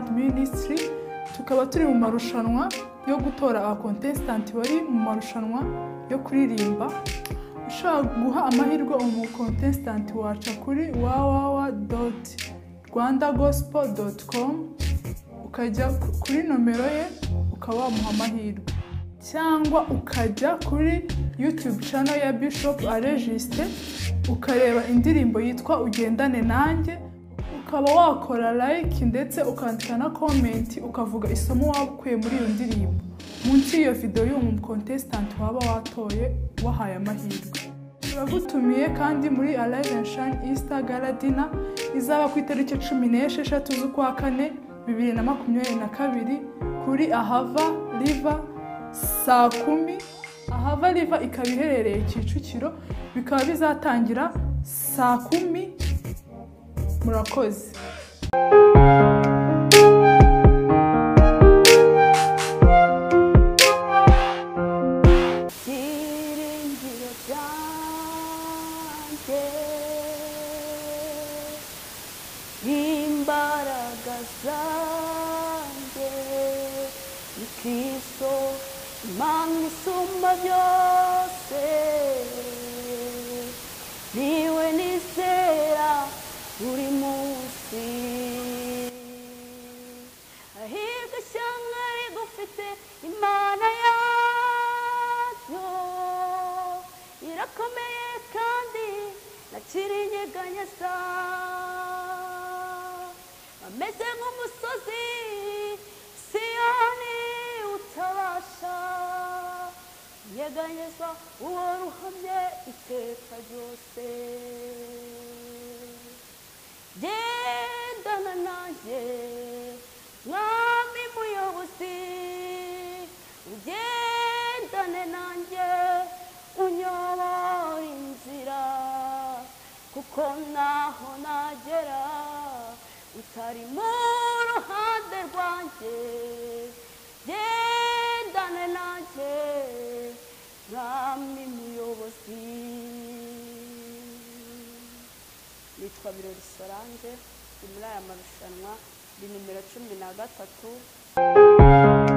Sound Ministry, tukaba turi mu marushanwa yo gutora aba contestant bari mu marushanwa yo kuririmba. Ushaka guha amahirwe umu contestant waca kuri www.rwandagospel.com ukajya kuri nomero ye ukaba wamuha amahirwe, cyangwa ukajya kuri YouTube channel ya Bishop Aregiste ukareba indirimbo yitwa Ugendane Nanjye, ukaba wakora like ndetse ukandika na comment ukavuga isomo waba ukuye muri iyo ndirimbo munsi y'iyo video y'uwo contestant waba watoye wahaye amahirwe. Turagutumiye kandi muri Arise and Shine Easter Gala Dinner izaba ku itariki 16 z'ukwa kane 2022 kuri Ahava River saa 10. Ahava River ikaba iherereye Kicukiro, bikaba bizatangira saa 10. Murakoze. Byiringiro byanjye, imbaraga zanjye, ni Kristo Imana isumba byose, niwe nizera buri munsi. Hahirwa ishyanga rigufite Imana yacu, irakomeye kandi ntakirinyeganyeza, ameze nk'umusozi Siyoni utabasha kunyeganyezwa, uwo ruhamye iteka ryose. Gendana nanjye mwami muyobozi, ugendane nanjye unyobora inzira, kuko naho nagera utari mu ruhande rwanjye. Gendane nanjye mwami muyobozi. Nitwa Birori Solange, ndi muri aya marushanwa, ndi nimero 13.